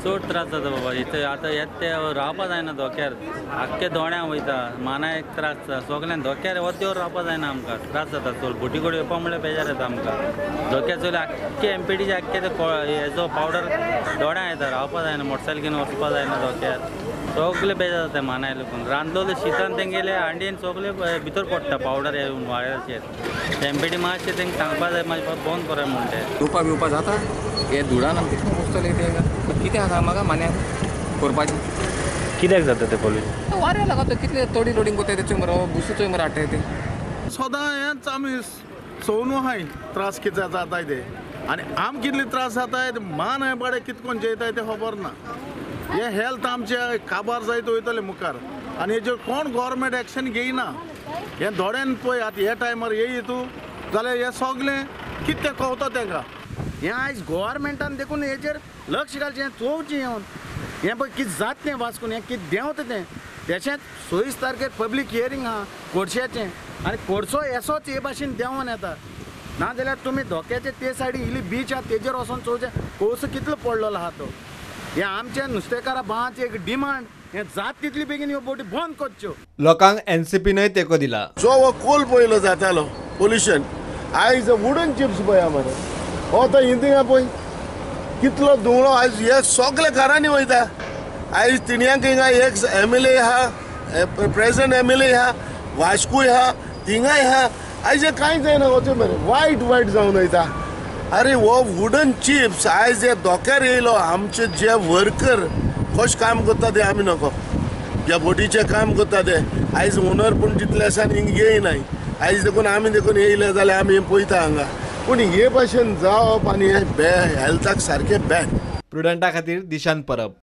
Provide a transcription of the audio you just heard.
चड त्रास जाता बाबा इथं आतां येत ते रावपा जायना धोक्यार आख्खे दोण्या वयता मानायक त्रास जाता सगळ्यां धोक्यार वत्योर रावपा जायना आमकां त्रास जाता चड बोटी कडेन येवपा म्हणल्यार बेजार येता आमकां धोक्यार चोयले आख्खे एमपीडीचे आख्खे ते हेजो पावडर दोण्या येता रावपा जायना मोटरसायकलीन वचपा जायना धोक्यार सगळे बेजार जाता मानाय लोकून रांदलोले शितान तेंगेले हांडयेन सगळे भितर पडटा पावडर येवन वाऱ्याचेर एमपीडी मातशें तेंकां सांगपा जाय मातशें बंद करा म्हणटे येवपा बिवपा जाता हे धुळान आमकां कितलें वचतलें तें कितें आसा म्हाका मान्याक करपाचें कित्याक जाता तें पोल्युशन वाऱ्या लागता कितले तोडी लोडींग करता तेचो मरो बुसूचोय मरो हाडटा ते सदां हेंच आमी सोनू आहाय त्रास कितें जाताय ते आनी आम कितले त्रास जाताय मान हांवें बाडे कितें कोण जेयताय तें खबर ना हे हेल्थ आमचे काबार जायत वयतले मुखार आनी हेजेर कोण गव्हर्मेंट एक्शन घेयना हे दोड्यान पळय आतां हे टायमार येयी तूं जाल्यार हें सगळें कितें कवता तांकां हें आयज गव्हर्मेंटान देखून हेजेर लक्ष घालचें हें चोवचें येवन हें पळय कितें जाता तें वास्कोन हें कितें देंवता तें तशेंच 26 तारखेर पब्लीक हियरींग आहा कोडश्याचें आनी कोडसो येसोच हे भाशेन देंवोन येता नाजाल्यार तुमी धोक्याचे ते सायडी इल्ली बीच आहा तेजेर वचोन चोवचें कोळसो कितलो पडलेलो आहा तो हें आमच्या नुस्तेकारा भावांची एक डिमांड हें जात तितली बेगीन ह्यो बोटी बंद करच्यो. लोकांक एनसीपीनय तेंको दिला. जो हो कोल पयलो जातालो पोल्युशन आयज वुडन चिप्स पळया मरे हो तो हिंगा पळय कितलो धुंवळो आयज हे सगळे घरांनी वयता. आयज तिणयांक हिंगा एक एमएलए आहा प्रेझेंट एमएलए आहा वास्कूय आहा थिंगाय आहा आयज हे कांय जायना वचून मरे वायट वायट जावन वयता. अरे हो वुडन चिप्स आयज हे धोक्यार येयलो आमचे जे वर्कर कशें काम करता ते आमी नको ज्या बोटीचें काम करता ते आयज ओनर पूण जितले आसा हिंग येयनाय आयज देखून आमी देखून येयले जाल्यार आमी पळयता हांगा पूण हे भाशेन जावप आनी हे हेल्थाक सारकें बॅड. प्रुडंटा खातीर दिशांत परब.